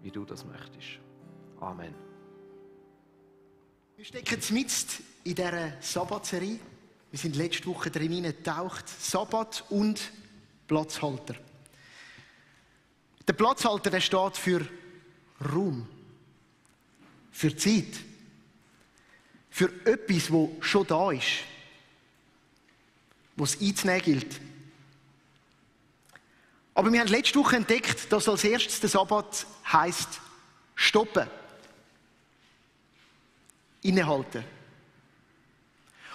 wie du das möchtest. Amen. Wir stecken mitten in dieser Sabbatserie. Wir sind letzte Woche drin getaucht. Sabbat und Platzhalter. Der Platzhalter, der steht für Raum, für Zeit, für etwas, das schon da ist, was es einzunehmen gilt. Aber wir haben letzte Woche entdeckt, dass als erstes der Sabbat heisst stoppen, innehalten.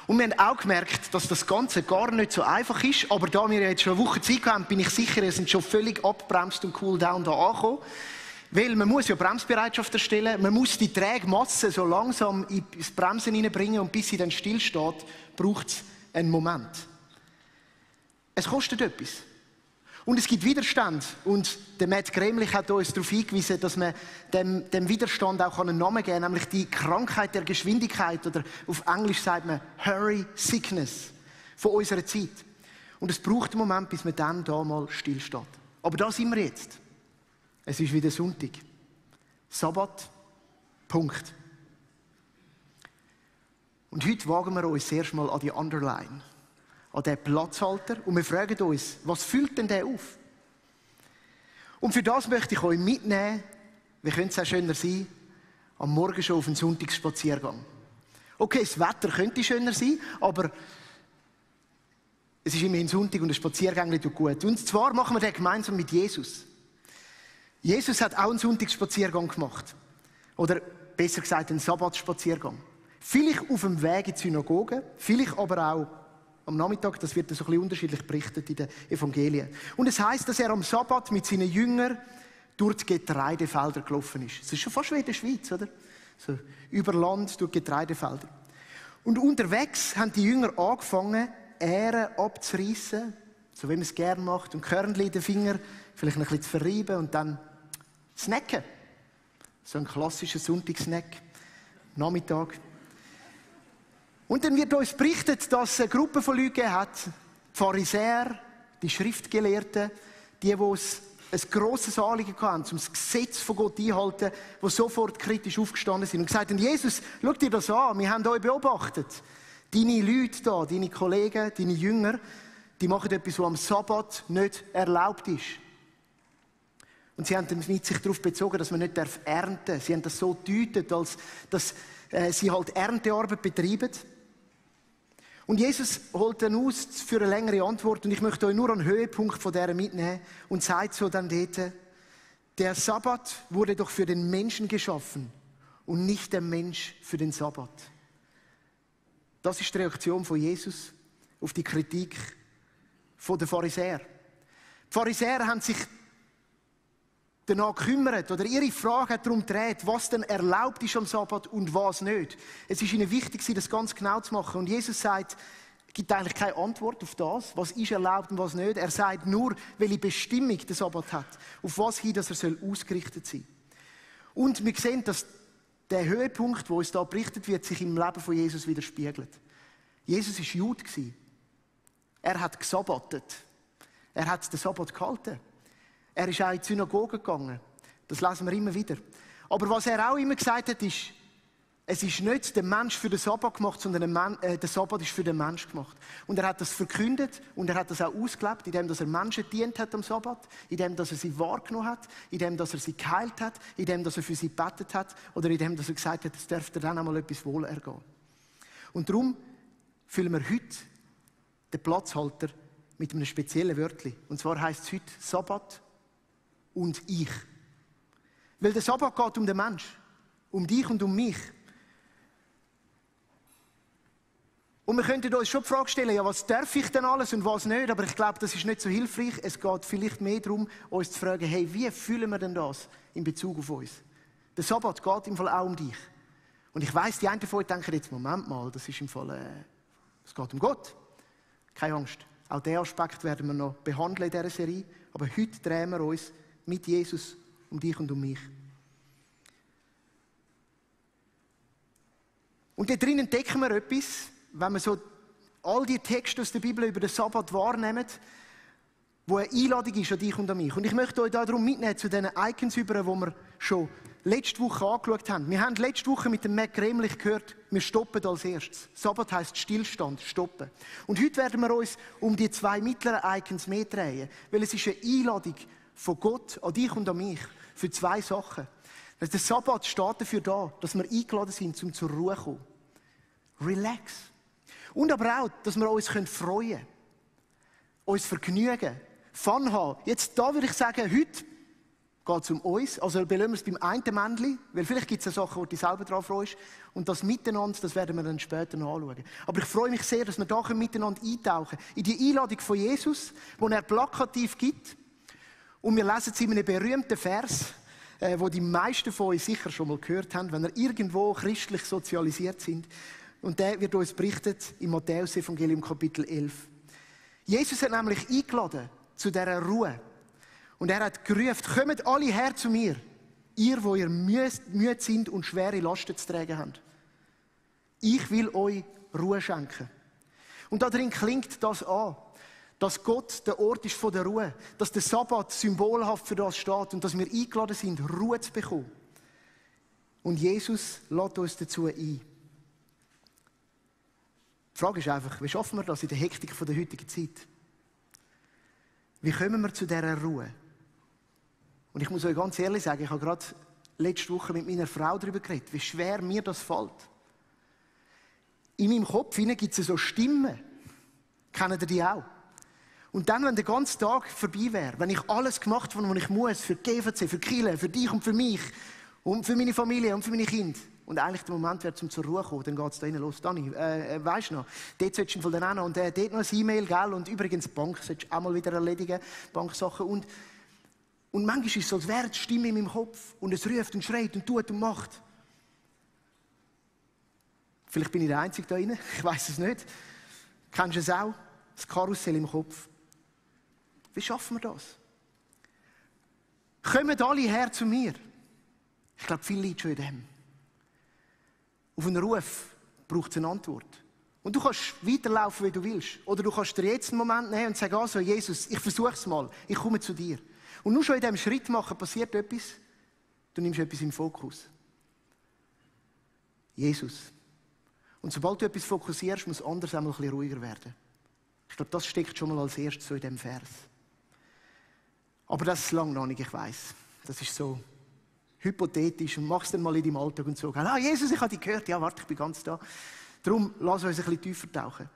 Und wir haben auch gemerkt, dass das Ganze gar nicht so einfach ist. Aber da wir jetzt schon eine Woche Zeit haben, bin ich sicher, wir sind schon völlig abgebremst und cool down da angekommen. Weil man muss ja Bremsbereitschaft erstellen, man muss die träge Masse so langsam ins Bremsen hineinbringen und bis sie dann stillsteht, braucht es einen Moment. Es kostet etwas. Und es gibt Widerstand. Und der Matt Gremlich hat uns darauf hingewiesen, dass man dem Widerstand auch einen Namen geben kann, nämlich die Krankheit der Geschwindigkeit, oder auf Englisch sagt man Hurry Sickness von unserer Zeit. Und es braucht einen Moment, bis man dann da mal stillsteht. Aber da sind wir jetzt. Es ist wieder Sonntag. Sabbat. Punkt. Und heute wagen wir uns erst mal an die Underline, an den Platzhalter, und wir fragen uns, was füllt denn der auf? Und für das möchte ich euch mitnehmen, wie könnte es auch schöner sein, am Morgen schon auf einen Sonntagsspaziergang. Okay, das Wetter könnte schöner sein, aber es ist immerhin Sonntag und ein Spaziergang tut gut. Und zwar machen wir den gemeinsam mit Jesus. Jesus hat auch einen Sonntagsspaziergang gemacht. Oder besser gesagt, einen Sabbatspaziergang. Vielleicht auf dem Weg in die Synagoge, vielleicht aber auch am Nachmittag, das wird so ein bisschen unterschiedlich berichtet in den Evangelien. Und es heisst, dass er am Sabbat mit seinen Jüngern durch die Getreidefelder gelaufen ist. Das ist schon fast wie in der Schweiz, oder? So, über Land durch Getreidefelder. Und unterwegs haben die Jünger angefangen, Ähren abzureissen, so wie man es gerne macht, und Körnchen in den Finger vielleicht ein bisschen zu verreiben und dann snacken. So ein klassischer Sonntagssnack. Nachmittag. Und dann wird uns berichtet, dass es eine Gruppe von Leuten hat, die Pharisäer, die Schriftgelehrten, die ein grosses Anliegen hatten, um das Gesetz von Gott einzuhalten, die sofort kritisch aufgestanden sind und gesagt haben, Jesus, schau dir das an, wir haben euch beobachtet. Deine Leute da, deine Kollegen, deine Jünger, die machen etwas, was am Sabbat nicht erlaubt ist. Und sie haben sich darauf bezogen, dass man nicht ernten darf. Sie haben das so gedeutet, als dass sie halt Erntearbeit betreiben. Und Jesus holt dann aus für eine längere Antwort. Und ich möchte euch nur einen Höhepunkt von dieser mitnehmen. Und sagt so dann dort, der Sabbat wurde doch für den Menschen geschaffen und nicht der Mensch für den Sabbat. Das ist die Reaktion von Jesus auf die Kritik der Pharisäer. Die Pharisäer haben sich danach gekümmert, oder ihre Frage hat darum gedreht, was denn erlaubt ist am Sabbat und was nicht. Es ist ihnen wichtig, das ganz genau zu machen. Und Jesus sagt, es gibt eigentlich keine Antwort auf das, was ist erlaubt und was nicht. Er sagt nur, welche Bestimmung der Sabbat hat, auf was hin, dass er ausgerichtet sein soll. Und wir sehen, dass der Höhepunkt, wo uns da berichtet wird, sich im Leben von Jesus widerspiegelt. Jesus war Jude. Er hat gesabbatet. Er hat den Sabbat gehalten. Er ist auch in die Synagoge gegangen. Das lesen wir immer wieder. Aber was er auch immer gesagt hat, ist, es ist nicht der Mensch für den Sabbat gemacht, sondern der Sabbat ist für den Mensch gemacht. Und er hat das verkündet und er hat das auch ausgelebt, indem er Menschen gedient hat am Sabbat, indem er sie wahrgenommen hat, indem er sie geheilt hat, indem er für sie gebetet hat oder indem er gesagt hat, es dürfte dann einmal etwas wohl ergehen. Und darum füllen wir heute den Platzhalter mit einem speziellen Wörtchen. Und zwar heisst es heute Sabbat und ich. Weil der Sabbat geht um den Mensch, um dich und um mich. Und wir könnten uns schon die Frage stellen, ja, was darf ich denn alles und was nicht? Aber ich glaube, das ist nicht so hilfreich. Es geht vielleicht mehr darum, uns zu fragen, hey, wie fühlen wir denn das in Bezug auf uns? Der Sabbat geht im Fall auch um dich. Und ich weiss, die einen von euch denken jetzt, Moment mal, das ist im Fall, es geht um Gott. Keine Angst. Auch diesen Aspekt werden wir noch behandeln in dieser Serie. Aber heute drehen wir uns mit Jesus um dich und um mich. Und da drin entdecken wir etwas, wenn wir so all die Texte aus der Bibel über den Sabbat wahrnehmen, wo eine Einladung ist an dich und an mich. Und ich möchte euch darum mitnehmen zu diesen Icons über, die wir schon letzte Woche angeschaut haben. Wir haben letzte Woche mit dem Mac Gremlich gehört, wir stoppen als erstes. Sabbat heisst Stillstand, stoppen. Und heute werden wir uns um die 2 mittleren Icons mehr drehen, weil es ist eine Einladung von Gott an dich und an mich für 2 Sachen. Der Sabbat steht dafür da, dass wir eingeladen sind, um zur Ruhe zu kommen. Relax. Und aber auch, dass wir uns freuen können, uns vergnügen, Fun haben. Jetzt da würde ich sagen, heute geht es um uns. Also belassen wir es beim einen Männchen, weil vielleicht gibt es ja Sachen, wo du dich selber drauf freust. Und das Miteinander, das werden wir dann später noch anschauen. Aber ich freue mich sehr, dass wir da miteinander eintauchen können. In die Einladung von Jesus, die er plakativ gibt. Und wir lesen es in einem berühmten Vers, wo die meisten von euch sicher schon mal gehört haben, wenn ihr irgendwo christlich sozialisiert sind. Und der wird uns berichtet im Matthäus-Evangelium Kapitel 11. Jesus hat nämlich eingeladen zu dieser Ruhe. Und er hat gerufen, kommt alle her zu mir, ihr, wo ihr müde sind und schwere Lasten zu tragen habt. Ich will euch Ruhe schenken. Und darin klingt das an, dass Gott der Ort ist von der Ruhe, dass der Sabbat symbolhaft für das steht und dass wir eingeladen sind, Ruhe zu bekommen. Und Jesus lädt uns dazu ein. Die Frage ist einfach, wie schaffen wir das in der Hektik der heutigen Zeit? Wie kommen wir zu dieser Ruhe? Und ich muss euch ganz ehrlich sagen, ich habe gerade letzte Woche mit meiner Frau darüber geredet, wie schwer mir das fällt. In meinem Kopf gibt es so Stimmen. Kennen ihr die auch? Und dann, wenn der ganze Tag vorbei wäre, wenn ich alles gemacht habe, was ich muss, für die GVC, für Kirche, für dich und für mich und für meine Familie und für meine Kinder, und eigentlich der Moment wäre, um zur Ruhe zu kommen, dann geht es da rein los. Dani, weisst du noch, dort solltest du von dann noch und dort noch ein E-Mail, gell? Und übrigens, die Bank solltest du auch mal wieder erledigen, Banksachen. Und manchmal ist es so, als wäre die Stimme in meinem Kopf und es ruft und schreit und tut und macht. Vielleicht bin ich der Einzige da drin, ich weiß es nicht. Kennst du es auch? Das Karussell im Kopf. Wie schaffen wir das? Kommen alle her zu mir. Ich glaube, viel liegt schon in dem. Auf einen Ruf braucht es eine Antwort. Und du kannst weiterlaufen, wie du willst. Oder du kannst dir jetzt einen Moment nehmen und sagen, also Jesus, ich versuche es mal, ich komme zu dir. Und nur schon in diesem Schritt machen passiert etwas, du nimmst etwas im Fokus. Jesus. Und sobald du etwas fokussierst, muss anders einmal ein bisschen ruhiger werden. Ich glaube, das steckt schon mal als erstes so in diesem Vers. Aber das ist lange noch nicht, ich weiss. Das ist so hypothetisch und mach es dann mal in deinem Alltag und so. Jesus, ich habe dich gehört. Ja, warte, ich bin ganz da. Darum, lass uns ein bisschen tiefer tauchen.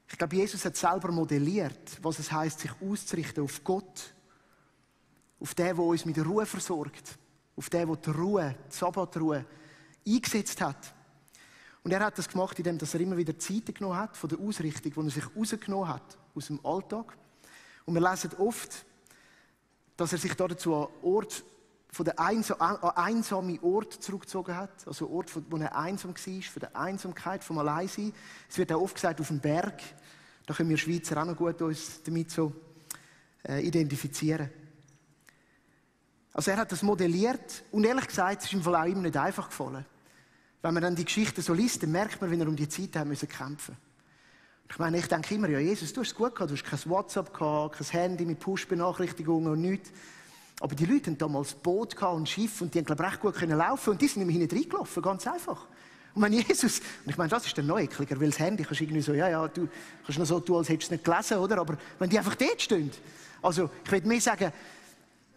Ich glaube, Jesus hat selber modelliert, was es heisst, sich auszurichten auf Gott. Auf den, der uns mit Ruhe versorgt. Auf den, der die Ruhe, die Sabbatruhe eingesetzt hat. Und er hat das gemacht, indem er immer wieder Zeit genommen hat von der Ausrichtung, die er sich rausgenommen hat aus dem Alltag. Und wir lesen oft, dass er sich dazu an Ort an einsame Ort zurückgezogen hat. Also Ort, wo er einsam war, von der Einsamkeit, vom Alleinsein. Es wird auch oft gesagt, auf dem Berg. Da können wir Schweizer auch noch gut uns damit so identifizieren. Also er hat das modelliert und ehrlich gesagt, es ist im Fall auch ihm nicht einfach gefallen. Wenn man dann die Geschichte so liest, dann merkt man, wie er um die Zeit haben müssen kämpfen. Ich meine, ich denke immer, ja Jesus, du hast es gut gehabt, du hast kein WhatsApp gehabt, kein Handy mit Push-Benachrichtigungen und nichts. Aber die Leute hatten damals Boot und ein Schiff und die haben, glaube ich, recht gut laufen und die sind nämlich hinten reingelaufen, ganz einfach. Und wenn Jesus, und ich meine, das ist dann noch ekliger, weil das Handy kannst irgendwie so, ja, du kannst noch so tun, als hättest du es nicht gelesen, oder? Aber wenn die einfach dort stehen. Also, ich würde mehr sagen,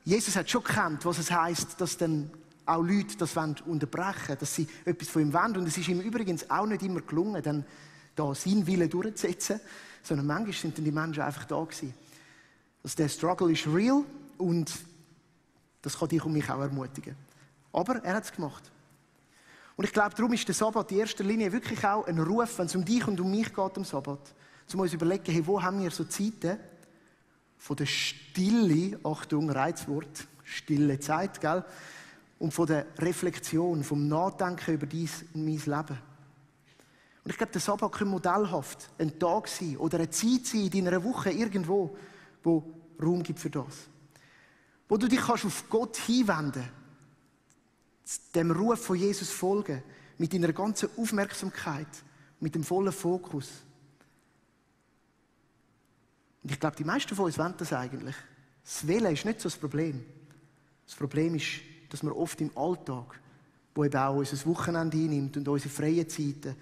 Jesus hat schon gekannt, was es heisst, dass dann auch Leute das unterbrechen wollen, dass sie etwas von ihm wollen. Und es ist ihm übrigens auch nicht immer gelungen, dann da seinen Willen durchzusetzen, sondern manchmal sind dann die Menschen einfach da gewesen. Also der Struggle ist real und das kann dich und mich auch ermutigen. Aber er hat es gemacht. Und ich glaube, darum ist der Sabbat in erster Linie wirklich auch ein Ruf, wenn es um dich und um mich geht am Sabbat, um uns zu überlegen, hey, wo haben wir so Zeiten von der Stille, Achtung, Reizwort, stille Zeit, gell? Und von der Reflexion, vom Nachdenken über dies und mein Leben. Und ich glaube, der Sabbat kann modellhaft ein Tag sein oder eine Zeit sein in deiner Woche irgendwo, wo Raum gibt für das. Wo du dich kannst auf Gott hinwenden, dem Ruf von Jesus folgen, mit deiner ganzen Aufmerksamkeit, mit dem vollen Fokus. Und ich glaube, die meisten von uns wollen das eigentlich. Das Wählen ist nicht so das Problem. Das Problem ist, dass wir oft im Alltag, wo eben auch unser Wochenende einnimmt und unsere freien Zeiten,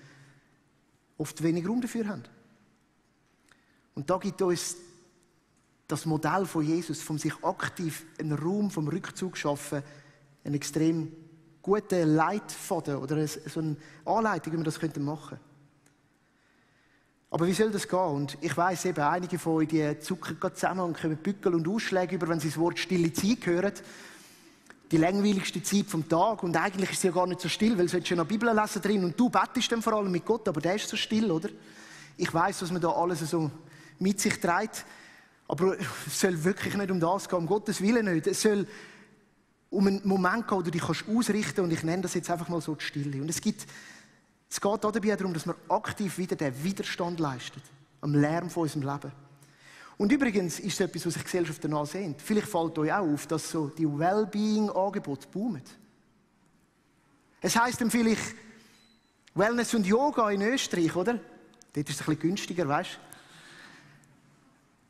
oft wenig Raum dafür haben. Und da gibt uns das Modell von Jesus, von sich aktiv einen Raum vom Rückzug schaffen, einen extrem guten Leitfaden oder so eine Anleitung, wie wir das machen könnten. Aber wie soll das gehen? Und ich weiss eben, einige von euch die zucken gerade zusammen und kommen Bückel und Ausschläge über, wenn sie das Wort stille Zeit hören. Die langweiligste Zeit vom Tag. Und eigentlich ist sie ja gar nicht so still, weil du solltest ja noch Bibel lesen drin und du bettest dann vor allem mit Gott, aber der ist so still, oder? Ich weiss, dass man da alles so mit sich trägt. Aber es soll wirklich nicht um das gehen, um Gottes Willen nicht. Es soll um einen Moment gehen, wo du dich ausrichten kannst. Und ich nenne das jetzt einfach mal so die Stille. Und es geht dabei darum, dass wir aktiv wieder den Widerstand leisten am Lärm von unserem Leben. Und übrigens ist es etwas, was sich die Gesellschaft danach sehnt. Vielleicht fällt euch auch auf, dass so die Wellbeing-Angebote boomen. Es heisst dann vielleicht Wellness und Yoga in Österreich, oder? Dort ist es ein bisschen günstiger, weißt du?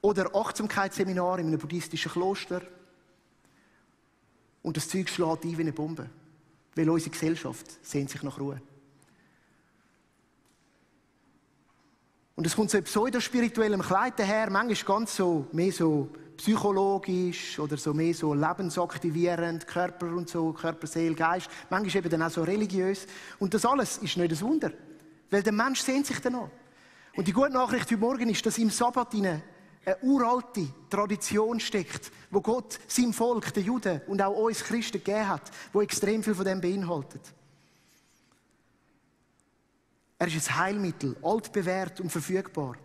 Oder Achtsamkeitsseminar in einem buddhistischen Kloster. Und das Zeug schlägt ein wie eine Bombe. Weil unsere Gesellschaft sehnt sich nach Ruhe. Und es kommt so in pseudospirituellem Kleid daher, manchmal ganz so, mehr so psychologisch oder so mehr so lebensaktivierend, Körper und so, Körper, Seele, Geist. Manchmal eben dann auch so religiös. Und das alles ist nicht ein Wunder. Weil der Mensch sehnt sich danach. Und die gute Nachricht heute Morgen ist, dass im Sabbat eine uralte Tradition steckt, wo Gott seinem Volk, den Juden und auch uns Christen gegeben hat, wo extrem viel von dem beinhaltet. Er ist ein Heilmittel, altbewährt und verfügbar.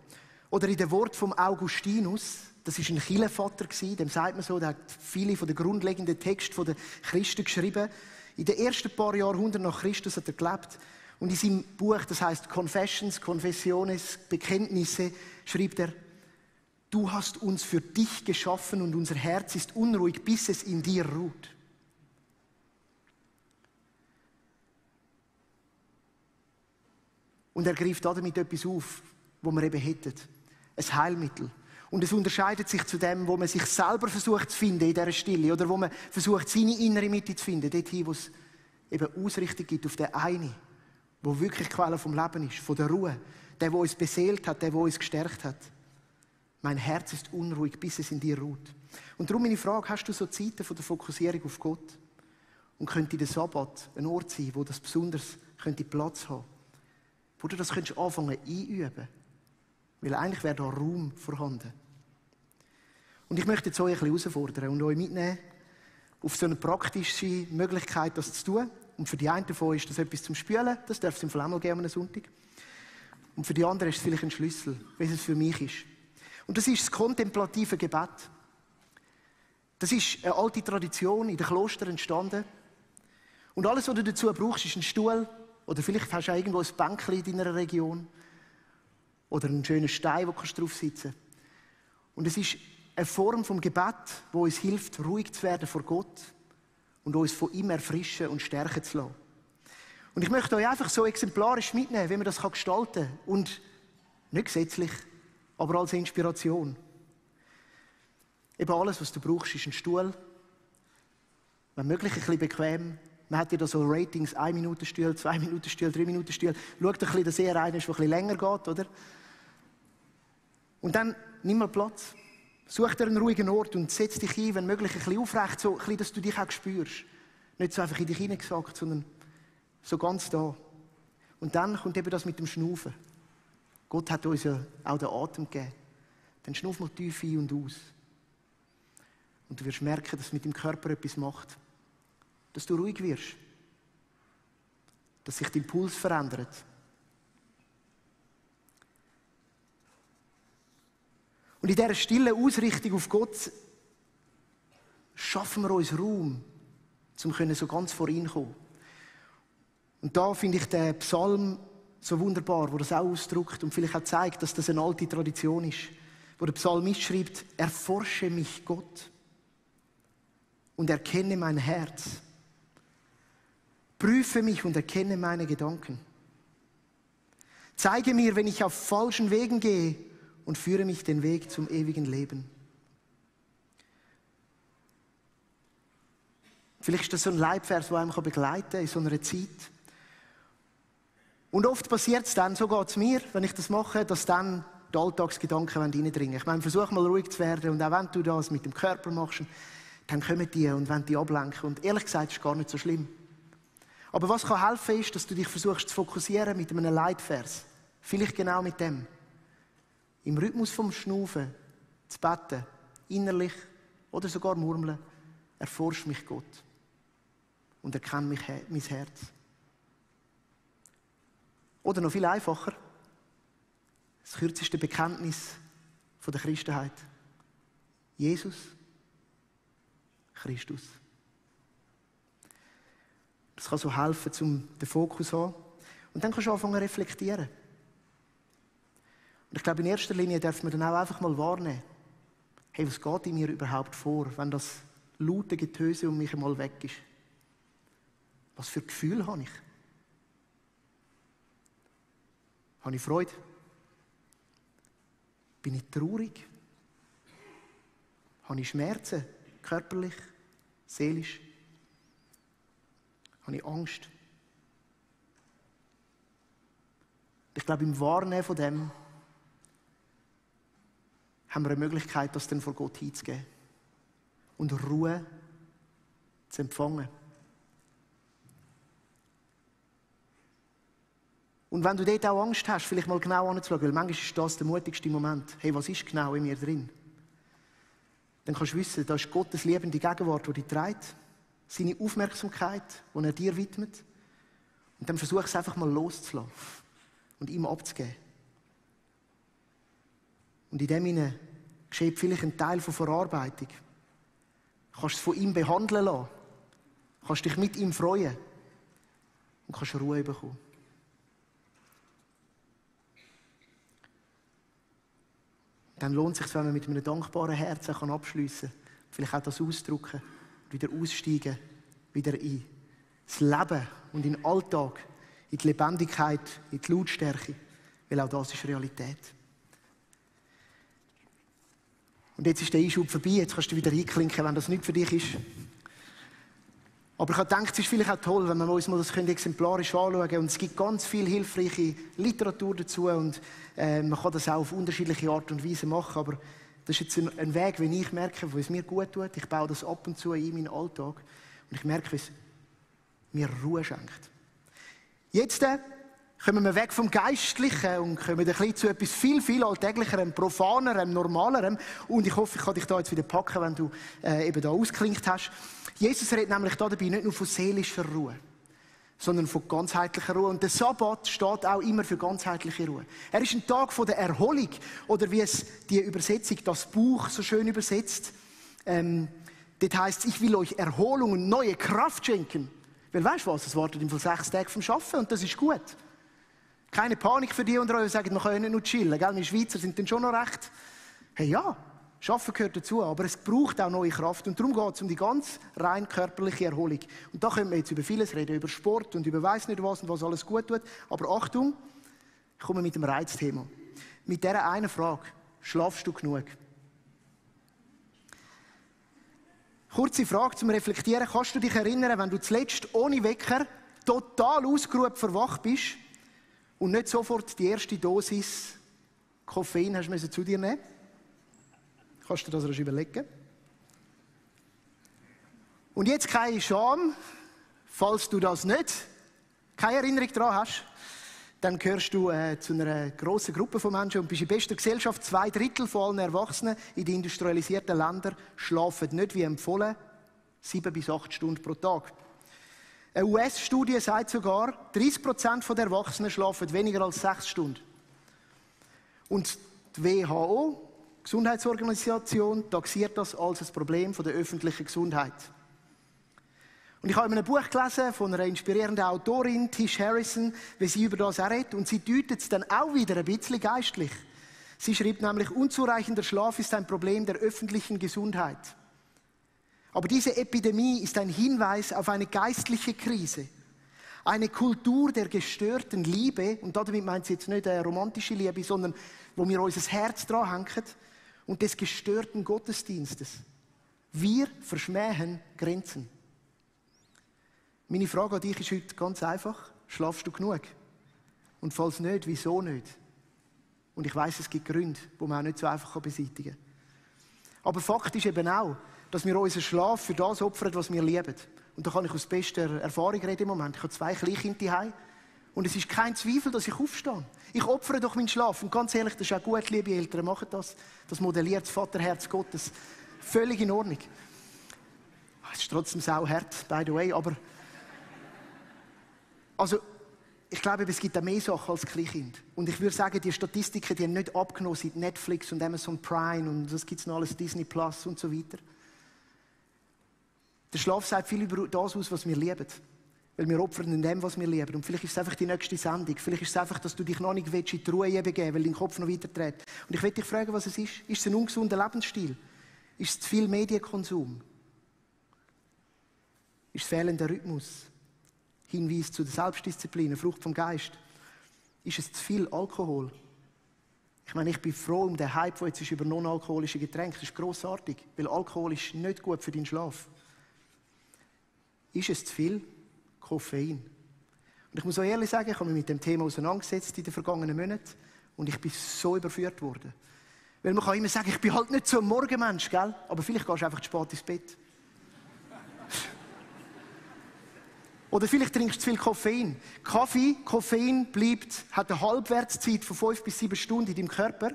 Oder in dem Wort vom Augustinus, das ist ein Kirchenvater gewesen, dem sagt man so, der hat viele von den grundlegenden Texten der Christen geschrieben. In den ersten paar Jahrhunderten nach Christus hat er gelebt. Und in seinem Buch, das heißt Confessions, Confessiones, Bekenntnisse, schreibt er: Du hast uns für dich geschaffen und unser Herz ist unruhig, bis es in dir ruht. Und er greift damit etwas auf, wo wir eben hätten. Ein Heilmittel. Und es unterscheidet sich zu dem, wo man sich selber versucht zu finden in dieser Stille. Oder wo man versucht, seine innere Mitte zu finden. Dorthin, wo es eben Ausrichtung gibt auf den einen, wo wirklich die Quelle vom Leben ist, von der Ruhe. Der uns beseelt hat, der uns gestärkt hat. Mein Herz ist unruhig, bis es in dir ruht. Und darum meine Frage, hast du so Zeiten von der Fokussierung auf Gott? Und könnte der Sabbat ein Ort sein, wo das besonders könnte Platz haben? Wo du das könntest anfangen einüben. Weil eigentlich wäre da Raum vorhanden. Und ich möchte jetzt euch ein bisschen herausfordern und euch mitnehmen auf so eine praktische Möglichkeit, das zu tun. Und für die einen davon ist das etwas zum Spülen, das darf es im Fall auch mal geben am Sonntag. Und für die anderen ist es vielleicht ein Schlüssel, wie es für mich ist. Und das ist das kontemplative Gebet. Das ist eine alte Tradition in den Klostern entstanden. Und alles, was du dazu brauchst, ist ein Stuhl. Oder vielleicht hast du auch irgendwo ein Bänkchen in deiner Region. Oder einen schönen Stein, wo du drauf sitzen kannst. Und es ist eine Form vom Gebet, die uns hilft, ruhig zu werden vor Gott und uns von ihm erfrischen und stärken zu lassen. Und ich möchte euch einfach so exemplarisch mitnehmen, wie man das gestalten kann. Und nicht gesetzlich, aber als Inspiration. Eben alles, was du brauchst, ist ein Stuhl. Wenn möglich, ein bisschen bequem. Man hat ja da so Ratings, 1-Minuten-Stuhl, 2-Minuten-Stuhl, 3-Minuten-Stuhl. Schau dir ein bisschen, dass er einer ist, der ein bisschen länger geht, oder? Und dann nimm mal Platz. Such dir einen ruhigen Ort und setz dich ein, wenn möglich, ein bisschen aufrecht, so ein bisschen, dass du dich auch spürst. Nicht so einfach in dich hineingesackt, sondern so ganz da. Und dann kommt eben das mit dem Schnaufen. Gott hat uns ja auch den Atem gegeben. Dann schnuff mal tief ein und aus. Und du wirst merken, dass es mit dem Körper etwas macht. Dass du ruhig wirst. Dass sich dein Puls verändert. Und in dieser stillen Ausrichtung auf Gott schaffen wir uns Raum, um so ganz vor ihn zu kommen. Und da finde ich den Psalm so wunderbar, wo das auch ausdrückt und vielleicht auch zeigt, dass das eine alte Tradition ist. Wo der Psalmist schreibt: Erforsche mich, Gott, und erkenne mein Herz. Prüfe mich und erkenne meine Gedanken. Zeige mir, wenn ich auf falschen Wegen gehe, und führe mich den Weg zum ewigen Leben. Vielleicht ist das so ein Leibvers, der einem begleiten kann in so einer Zeit. Und oft passiert es dann, so geht es mir, wenn ich das mache, dass dann die Alltagsgedanken reindringen. Ich meine, versuch mal ruhig zu werden und auch wenn du das mit dem Körper machst, dann kommen die und wollen die ablenken. Und ehrlich gesagt, ist gar nicht so schlimm. Aber was kann helfen ist, dass du dich versuchst zu fokussieren mit einem Leitvers. Vielleicht genau mit dem. Im Rhythmus vom Schnaufen, zu beten, innerlich oder sogar murmeln, erforscht mich Gott und erkennt mein Herz. Oder noch viel einfacher, das kürzeste Bekenntnis der Christenheit. Jesus Christus. Das kann so helfen, um den Fokus zu haben. Und dann kannst du anfangen zu reflektieren. Und ich glaube, in erster Linie darf man dann auch einfach mal wahrnehmen, hey, was geht in mir überhaupt vor, wenn das laute Getöse um mich einmal weg ist? Was für Gefühle habe ich? Habe ich Freude? Bin ich traurig? Habe ich Schmerzen? Körperlich? Seelisch? Habe ich Angst? Ich glaube, im Wahrnehmen von dem haben wir eine Möglichkeit, das dann vor Gott hinzugeben und Ruhe zu empfangen. Und wenn du dort auch Angst hast, vielleicht mal genau anzuschauen, weil manchmal ist das der mutigste Moment. Hey, was ist genau in mir drin? Dann kannst du wissen, da ist Gottes liebende Gegenwart, die dich trägt, seine Aufmerksamkeit, die er dir widmet. Und dann versuch es einfach mal loszulassen und ihm abzugeben. Und in dem hinein geschieht vielleicht ein Teil von Verarbeitung. Du kannst es von ihm behandeln lassen. Du kannst dich mit ihm freuen. Und kannst Ruhe bekommen. Dann lohnt es sich, wenn man mit einem dankbaren Herzen abschliessen kann. Vielleicht auch das ausdrücken. Wieder aussteigen. Wieder in das Leben und in den Alltag. In die Lebendigkeit, in die Lautstärke. Weil auch das ist Realität. Und jetzt ist der Einschub vorbei, jetzt kannst du wieder einklinken, wenn das nicht für dich ist. Aber ich habe gedacht, es ist vielleicht auch toll, wenn wir uns mal das exemplarisch anschauen können. Und es gibt ganz viel hilfreiche Literatur dazu und man kann das auch auf unterschiedliche Art und Weise machen. Aber das ist jetzt ein Weg, wie ich merke, wo es mir gut tut. Ich baue das ab und zu in meinen Alltag und ich merke, wie es mir Ruhe schenkt. Jetzt kommen wir weg vom Geistlichen und kommen ein bisschen zu etwas viel, viel Alltäglicherem, Profanerem, Normalerem. Und ich hoffe, ich kann dich da jetzt wieder packen, wenn du eben da ausklingt hast. Jesus redet nämlich da dabei nicht nur von seelischer Ruhe, sondern von ganzheitlicher Ruhe. Und der Sabbat steht auch immer für ganzheitliche Ruhe. Er ist ein Tag von der Erholung, oder wie es die Übersetzung, das Buch, so schön übersetzt. Dort heisst es, ich will euch Erholung und neue Kraft schenken. Weil weißt du was, es wartet im Fall 6 Tage vom Arbeiten und das ist gut. Keine Panik für die unter euch, die sagen, wir können nicht nur chillen. Gell? Wir Schweizer sind dann schon noch recht. Hey ja, Arbeiten gehört dazu, aber es braucht auch neue Kraft. Und darum geht es um die ganz rein körperliche Erholung. Und da können wir jetzt über vieles reden, über Sport und über weiss nicht was und was alles gut tut. Aber Achtung, ich komme mit dem Reizthema. Mit dieser einen Frage, schlafst du genug? Kurze Frage zum Reflektieren. Kannst du dich erinnern, wenn du zuletzt ohne Wecker total ausgeruht verwacht bist und nicht sofort die erste Dosis Koffein hast du zu dir nehmen? Kannst du dir das erst überlegen? Und jetzt keine Scham, falls du das nicht, keine Erinnerung daran hast, dann gehörst du zu einer grossen Gruppe von Menschen und bist in bester Gesellschaft. 2/3 von allen Erwachsenen in den industrialisierten Ländern schlafen nicht wie empfohlen 7 bis 8 Stunden pro Tag. Eine US-Studie sagt sogar, 30% der Erwachsenen schlafen weniger als 6 Stunden. Und die WHO, Gesundheitsorganisation, taxiert das als ein Problem der öffentlichen Gesundheit. Und ich habe in einem Buch gelesen von einer inspirierenden Autorin, Tish Harrison, wie sie über das redet. Und sie deutet es dann auch wieder ein bisschen geistlich. Sie schreibt nämlich, unzureichender Schlaf ist ein Problem der öffentlichen Gesundheit. Aber diese Epidemie ist ein Hinweis auf eine geistliche Krise. Eine Kultur der gestörten Liebe, und damit meint sie jetzt nicht eine romantische Liebe, sondern wo wir unser Herz dran hängen, und des gestörten Gottesdienstes. Wir verschmähen Grenzen. Meine Frage an dich ist heute ganz einfach. Schlafst du genug? Und falls nicht, wieso nicht? Und ich weiss, es gibt Gründe, die man auch nicht so einfach beseitigen kann. Aber Fakt ist eben auch, dass wir unseren Schlaf für das opfern, was wir lieben. Und da kann ich aus bester Erfahrung reden im Moment. Ich habe 2 Kleinkinder zu Hause. Und es ist kein Zweifel, dass ich aufstehe. Ich opfere doch meinen Schlaf. Und ganz ehrlich, das ist auch gut, liebe Eltern, machen das. Das modelliert das Vaterherz Gottes. Völlig in Ordnung. Es ist trotzdem sauhart, by the way, aber... Also, ich glaube, es gibt auch mehr Sachen als Kleinkind. Und ich würde sagen, die Statistiken, die haben nicht abgenommen seit Netflix und Amazon Prime und das gibt es noch alles, Disney Plus und so weiter. Der Schlaf sagt viel über das aus, was wir lieben. Weil wir opfern in dem, was wir lieben. Und vielleicht ist es einfach die nächste Sendung. Vielleicht ist es einfach, dass du dich noch nicht in die Ruhe begeben, weil dein Kopf noch weiter dreht. Und ich will dich fragen, was es ist. Ist es ein ungesunder Lebensstil? Ist es zu viel Medienkonsum? Ist es fehlender Rhythmus? Hinweis zu der Selbstdisziplin, eine Frucht vom Geist. Ist es zu viel Alkohol? Ich meine, ich bin froh um den Hype, der jetzt ist über non-alkoholische Getränke. Das ist grossartig, weil Alkohol ist nicht gut für deinen Schlaf. Ist es zu viel Koffein? Und ich muss auch ehrlich sagen, ich habe mich mit dem Thema auseinandergesetzt in den vergangenen Monaten und ich bin so überführt worden. Weil man kann immer sagen, ich bin halt nicht so ein Morgenmensch, gell? Aber vielleicht gehst du einfach zu spät ins Bett. Oder vielleicht trinkst du zu viel Koffein. Koffein hat eine Halbwertszeit von 5 bis 7 Stunden in deinem Körper.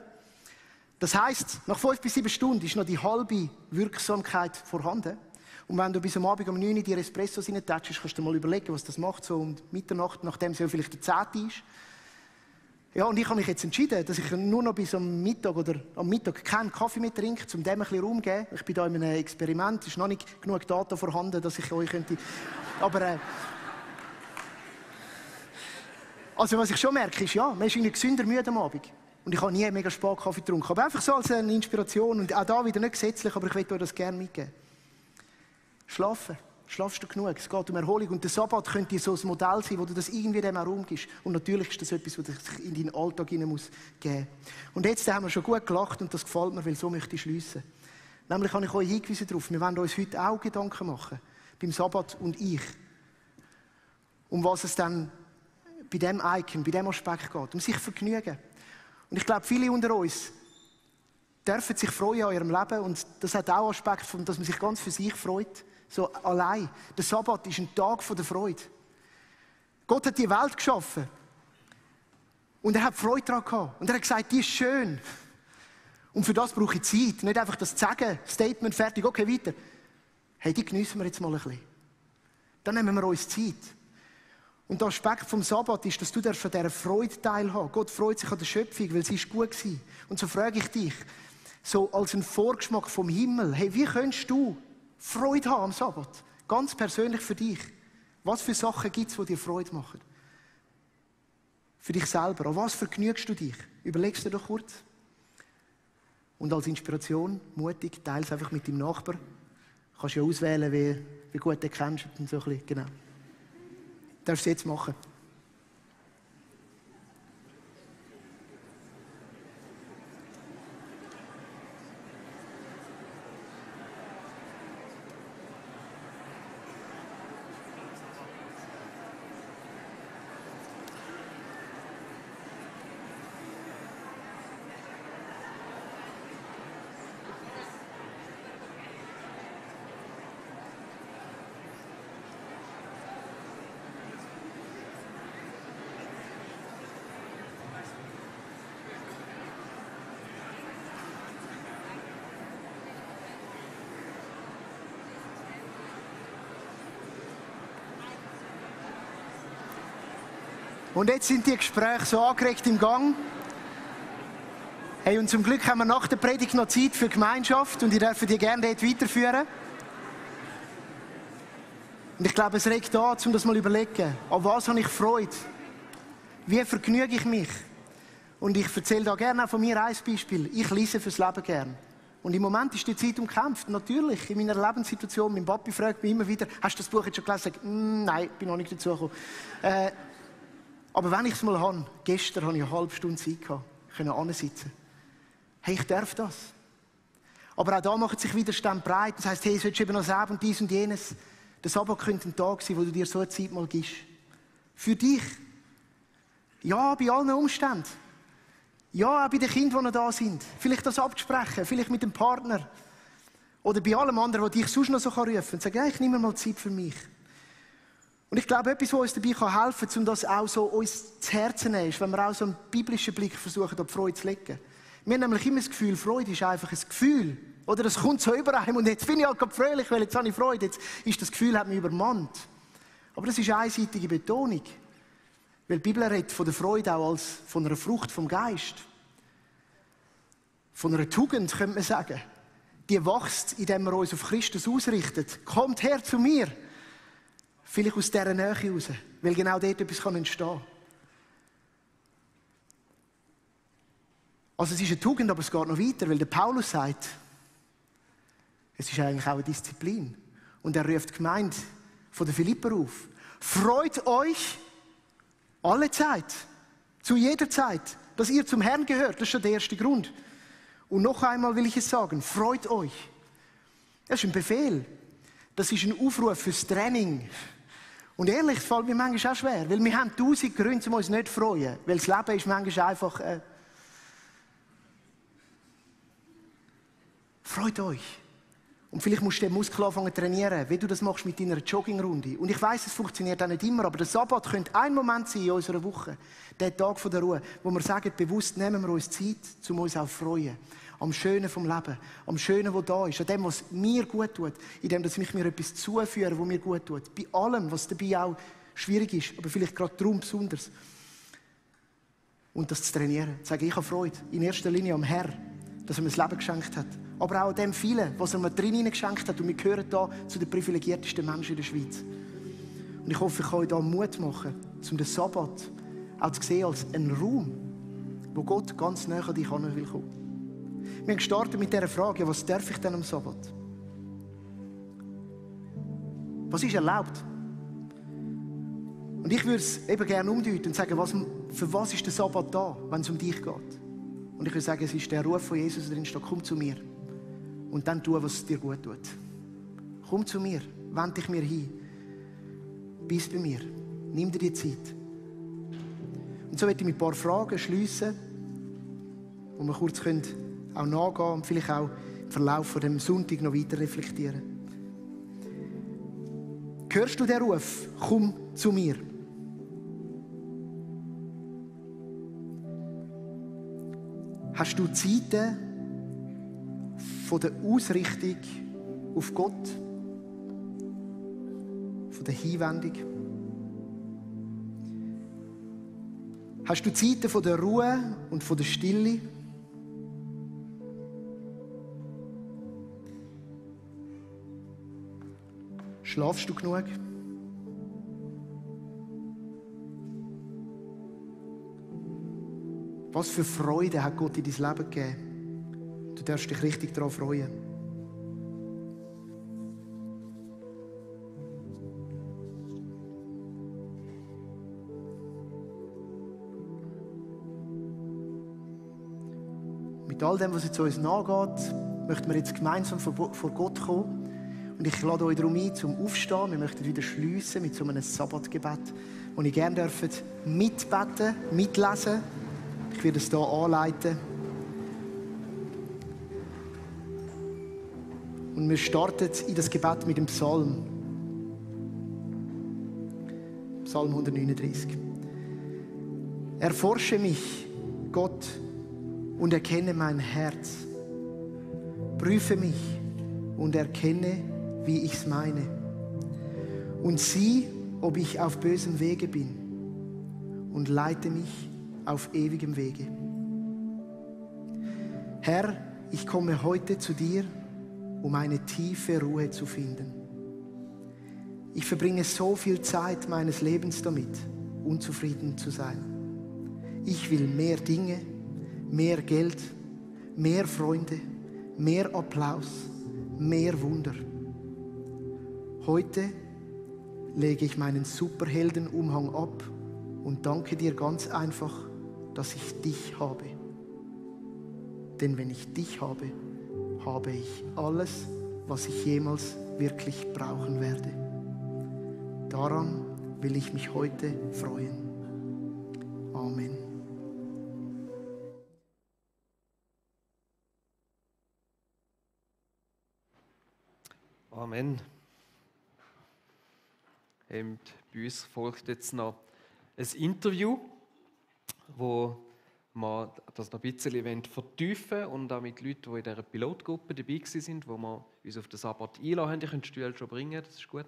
Das heisst, nach 5 bis 7 Stunden ist noch die halbe Wirksamkeit vorhanden. Und wenn du bis am Abend um 9 Uhr die Espressos reintatschst, kannst du dir mal überlegen, was das macht, so um Mitternacht, nachdem es ja vielleicht der 10. ist. Ja, und ich habe mich jetzt entschieden, dass ich nur noch bis am Mittag keinen Kaffee mehr trinke, um dem ein bisschen Raum zu geben. Ich bin da in einem Experiment, es ist noch nicht genug Daten vorhanden, dass ich euch könnte... Aber... Also was ich schon merke, ist, ja, man ist irgendwie gesünder müde am Abend. Und ich habe nie mega spät Kaffee getrunken. Aber einfach so als eine Inspiration. Und auch da wieder nicht gesetzlich, aber ich möchte euch das gerne mitgeben. Schlafen. Schlafst du genug? Es geht um Erholung. Und der Sabbat könnte so ein Modell sein, wo du das irgendwie dem auch Raum gibst. Und natürlich ist das etwas, was sich in deinen Alltag hinein muss geben. Und jetzt haben wir schon gut gelacht und das gefällt mir, weil so möchte ich schliessen. Nämlich habe ich euch hingewiesen darauf, wir wollen uns heute auch Gedanken machen, beim Sabbat und ich, um was es dann bei diesem Icon, bei diesem Aspekt geht, um sich vergnügen. Und ich glaube, viele unter uns dürfen sich freuen an ihrem Leben und das hat auch Aspekt, dass man sich ganz für sich freut. So allein. Der Sabbat ist ein Tag der Freude. Gott hat die Welt geschaffen. Und er hat Freude daran gehabt. Und er hat gesagt, die ist schön. Und für das brauche ich Zeit. Nicht einfach das zu sagen, Statement, fertig, okay, weiter. Hey, die geniessen wir jetzt mal ein bisschen. Dann nehmen wir uns Zeit. Und der Aspekt vom Sabbat ist, dass du an dieser Freude teilhaben. Gott freut sich an der Schöpfung, weil sie ist gut war. Und so frage ich dich, so als ein Vorgeschmack vom Himmel, hey, wie könntest du Freude haben am Sabbat? Ganz persönlich für dich. Was für Sachen gibt es, die dir Freude machen? Für dich selber. An was vergnügst du dich? Überlegst du dir doch kurz. Und als Inspiration, mutig, teile es einfach mit deinem Nachbar. Du kannst ja auswählen, wie gut du kennst. Und so ein bisschen, genau. Du darfst es jetzt machen. Und jetzt sind die Gespräche so angeregt im Gang. Hey, und zum Glück haben wir nach der Predigt noch Zeit für Gemeinschaft und ich darf die gerne dort weiterführen. Und ich glaube, es regt an, um das mal zu überlegen. An was habe ich Freude? Wie vergnüge ich mich? Und ich erzähle da gerne auch von mir ein Beispiel. Ich lese fürs Leben gern. Und im Moment ist die Zeit umkämpft. Natürlich, in meiner Lebenssituation, mein Papi fragt mich immer wieder, hast du das Buch jetzt schon gelesen? Ich sage, nein, bin noch nicht dazu gekommen. Aber wenn ich es mal habe, gestern hatte ich eine halbe Stunde Zeit gehabt, können ansitzen. Hey, ich darf das. Aber auch da macht sich Widerstand breit. Das heisst, hey, es solltest eben noch selber und dies und jenes. Der Sabbat könnte ein Tag sein, wo du dir so eine Zeit mal gibst. Für dich. Ja, bei allen Umständen. Ja, auch bei den Kindern, die noch da sind. Vielleicht das abzusprechen, vielleicht mit dem Partner. Oder bei allem anderen, was dich sonst noch so rufen kann. Und sagen, ja, ich nehme mal Zeit für mich. Und ich glaube, etwas, was uns dabei helfen kann, um das auch so uns zu Herzen nehmen, ist, wenn wir auch so einen biblischen Blick versuchen, auf die Freude zu legen. Wir haben nämlich immer das Gefühl, Freude ist einfach ein Gefühl. Oder es kommt so über einem und jetzt bin ich halt gerade fröhlich, weil jetzt habe ich Freude. Jetzt ist das Gefühl, hat mich übermannt. Aber das ist eine einseitige Betonung. Weil die Bibel redet von der Freude auch als von einer Frucht vom Geist. Von einer Tugend, könnte man sagen. Die wächst, indem wir uns auf Christus ausrichten. Kommt her zu mir. Vielleicht aus dieser Nähe raus. Weil genau dort etwas entstehen kann. Also es ist eine Tugend, aber es geht noch weiter. Weil der Paulus sagt, es ist eigentlich auch eine Disziplin. Und er ruft die Gemeinde von den Philipper auf. Freut euch alle Zeit, zu jeder Zeit, dass ihr zum Herrn gehört. Das ist schon der erste Grund. Und noch einmal will ich es sagen, freut euch. Das ist ein Befehl. Das ist ein Aufruf fürs Training. Und ehrlich, es fällt mir manchmal auch schwer, weil wir haben 1000 Gründe, um uns nicht zu freuen. Weil das Leben ist manchmal einfach... Freut euch. Und vielleicht musst du den Muskel anfangen zu trainieren, wie du das machst mit deiner Joggingrunde. Und ich weiss, es funktioniert auch nicht immer, aber der Sabbat könnte ein Moment sein in unserer Woche, der Tag der Ruhe, wo wir sagen, bewusst nehmen wir uns Zeit, um uns auch zu freuen. Am Schönen vom Leben, am Schönen, was da ist, an dem, was mir gut tut, in dem, dass ich mir etwas zuführe, was mir gut tut. Bei allem, was dabei auch schwierig ist, aber vielleicht gerade darum besonders. Und das zu trainieren. Zu sagen, ich habe Freude, in erster Linie am Herrn, dass er mir das Leben geschenkt hat. Aber auch an dem vielen, was er mir drin geschenkt hat. Und wir gehören hier zu den privilegiertesten Menschen in der Schweiz. Und ich hoffe, ich kann euch da Mut machen, um den Sabbat auch zu sehen als einen Raum, wo Gott ganz nahe an dich kommen will. Wir haben gestartet mit dieser Frage, was darf ich denn am Sabbat? Was ist erlaubt? Und ich würde es eben gerne umdeuten und sagen, für was ist der Sabbat da, wenn es um dich geht? Und ich würde sagen, es ist der Ruf von Jesus, der drin steht, komm zu mir. Und dann tu, was dir gut tut. Komm zu mir, wend dich mir hin. Bist bei mir. Nimm dir die Zeit. Und so möchte ich mit ein paar Fragen schliessen, wo wir kurz auch nachgehen und vielleicht auch im Verlauf von dem Sonntag noch weiter reflektieren. Hörst du den Ruf? Komm zu mir. Hast du Zeiten von der Ausrichtung auf Gott, von der Hinwendung? Hast du Zeiten von der Ruhe und von der Stille? Schlafst du genug? Was für Freude hat Gott in dein Leben gegeben? Du darfst dich richtig darauf freuen. Mit all dem, was jetzt uns nachgeht, möchten wir jetzt gemeinsam vor Gott kommen. Und ich lade euch darum ein, zum Aufstehen. Wir möchten wieder schliessen mit so einem Sabbatgebet, wo ich gerne mitbeten, mitlesen. Ich werde es hier anleiten. Und wir starten in das Gebet mit dem Psalm. Psalm 139. Erforsche mich, Gott, und erkenne mein Herz. Prüfe mich und erkenne, wie ich's meine. Und sieh, ob ich auf bösem Wege bin. Und leite mich auf ewigem Wege. Herr, ich komme heute zu dir, um eine tiefe Ruhe zu finden. Ich verbringe so viel Zeit meines Lebens damit, unzufrieden zu sein. Ich will mehr Dinge, mehr Geld, mehr Freunde, mehr Applaus, mehr Wunder. Heute lege ich meinen Superheldenumhang ab und danke dir ganz einfach, dass ich dich habe. Denn wenn ich dich habe, habe ich alles, was ich jemals wirklich brauchen werde. Daran will ich mich heute freuen. Amen. Amen. Bei uns folgt jetzt noch ein Interview, wo wir das noch ein bisschen vertiefen wollen und auch mit Leuten, die in dieser Pilotgruppe dabei waren, wo wir uns auf den Sabbat einladen haben. Ihr könnt die Stühle schon bringen, das ist gut.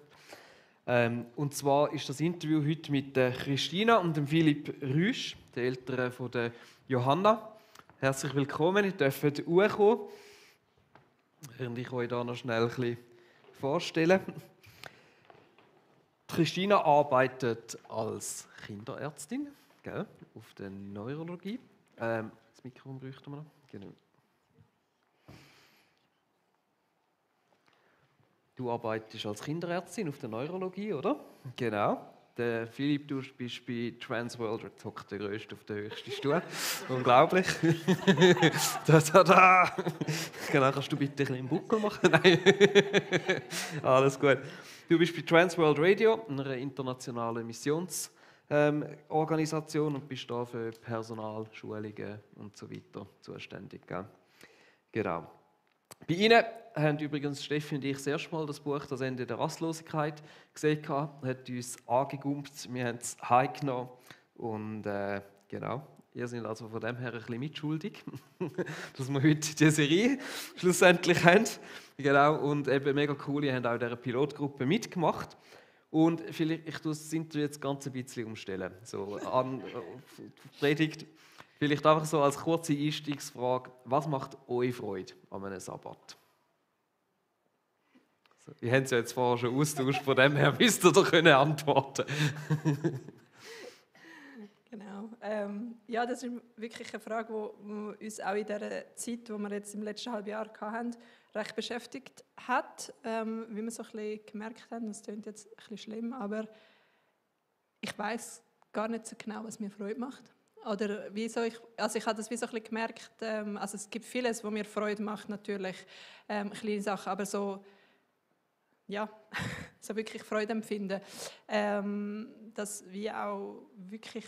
Und zwar ist das Interview heute mit Christina und dem Philipp Rüsch, den Eltern von der Johanna. Herzlich willkommen, ihr dürft hochkommen. Während ich euch da noch schnell ein bisschen vorstellen. Christina arbeitet als Kinderärztin, gell, auf der Neurologie. Das Mikrofon bräuchten wir noch. Genau. Du arbeitest als Kinderärztin auf der Neurologie, oder? Genau. Der Philipp, du bist bei Transworld, der hockt der Größte auf der höchsten Stuhl. Unglaublich. Da. Genau, kannst du bitte ein bisschen im Buckel machen? Nein. Alles gut. Du bist bei Transworld Radio, einer internationalen Missionsorganisation, und bist da für Personal, Schulungen und so weiter zuständig. Gell? Genau. Bei Ihnen haben übrigens Steffi und ich das erste Mal das Buch «Das Ende der Rastlosigkeit» gesehen. Hat uns angegumpt, wir haben es heimgenommen und genau, ihr seid also von dem her ein bisschen mitschuldig, dass wir heute diese Serie schlussendlich haben. Genau, und eben mega cool, ihr habt auch in dieser Pilotgruppe mitgemacht. Und vielleicht, ich tue das Interview jetzt ganz ein bisschen umstellen, so an Predigt. Vielleicht einfach so als kurze Einstiegsfrage: Was macht euch Freude an einem Sabbat? So, wir haben es ja jetzt vorher schon austauscht, von dem her müsst ihr doch antworten. Genau. Ja, das ist wirklich eine Frage, die uns auch in der Zeit, die wir jetzt im letzten halben Jahr hatten, recht beschäftigt hat. Wie wir so ein bisschen gemerkt haben, das klingt jetzt ein bisschen schlimm, aber ich weiß gar nicht so genau, was mir Freude macht. Oder wieso ich habe das wie so ein bisschen gemerkt, also es gibt vieles, was mir Freude macht, natürlich, kleine Sachen, aber so, ja, so wirklich Freude empfinden, dass wir auch wirklich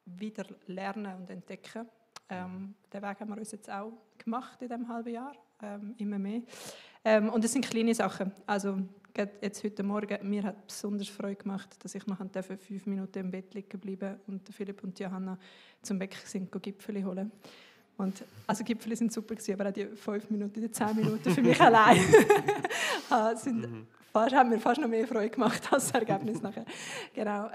wieder lernen und entdecken. Den Weg haben wir uns jetzt auch gemacht in diesem halben Jahr, immer mehr. Und es sind kleine Sachen, also jetzt heute Morgen, mir hat besonders Freude gemacht, dass ich noch 5 Minuten im Bett liegen bleiben und Philipp und Johanna zum Bäcker sind, Gipfeli holen. Und, also Gipfeli sind super gewesen, aber auch die 5 Minuten, die 10 Minuten für mich allein haben mir fast noch mehr Freude gemacht als das Ergebnis nachher. Genau.